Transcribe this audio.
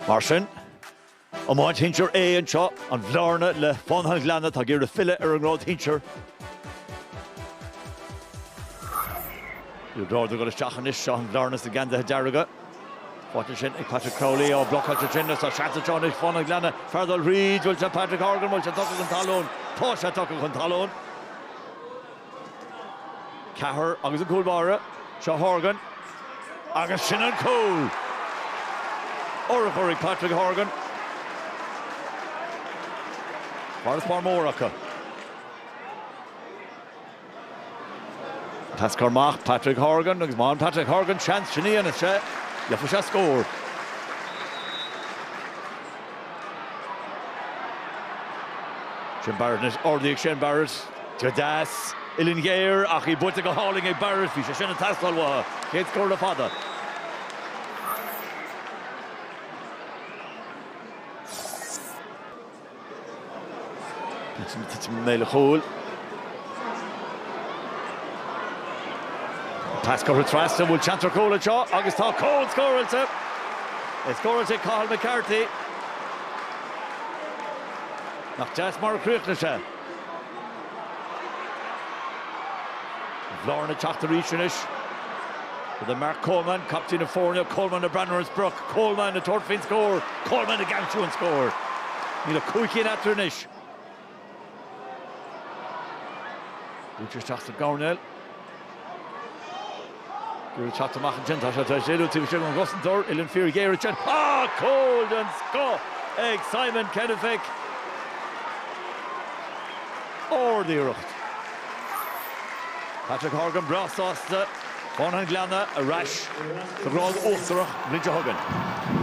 Mar sin, iomáint shinsir A anseo, an Bhearna le Fánaithe an Ghleanna atá ag iarraidh filleadh ar an ngrád shinsir. Liathróid ag dul isteach anois, seo an Bhearna sna geansaithe dearga. Faighte ansin ag Patrick Crowley, á blocáilte ansin agus tá seans anseo anois Fánaithe an Ghleanna, fear ag dul thríd, bhfuil sé Patrick Horgan, bhfuil sé tugtha chun talún? Tá sé tugtha chun talún. Ceathair agus an cúl báire, seo Horgan agus sin an cúl! Urchar ag Patrick Horgan. Farasbarr mór acu. Pas curtha amach, Patrick Horgan agus má fhaigheann Patrick Horgan seans sin a dhéanfas sé, gheobhaidh sé scór. Sin Barrett anois, ardaíodh Shane Barrett go deas, uillinn ghéar ach í buailte go hálainn ag Barrett, bhí sé sin ag teastáil uathu, chéad scór le fada. Titim i mbéal an chúil. Pas curtha trasna, bhfuil seans ar chúl anseo agus tá cúl scóráilte! É scóráilte ag Cathal McCarthy. Nach deas mar a chríochnaigh sé. An Bhearna ag teacht arís anois. Do Mark Coleman, captaen na foirne, Coleman ag breathnú ar an sprioc, Coleman ag tabhairt faoin scór, Coleman ag aimsiú an scóir. Níl ach 5 cinn eatarthu anois. Buailte isteach sa gcoirnéal. Iarraidh teacht amach ansin, tá sé tar éis éalú taobh istigh ón gcosantóir, uillinn fíorghéar ansin. Ah! Cúl den scoth ag Simon Kennefick. Ard-iarracht. Patrick Horgan breá sásta. Fánaithe an Ghleanna ar ais sa ghrád uachtarach an bhliain seo chugainn.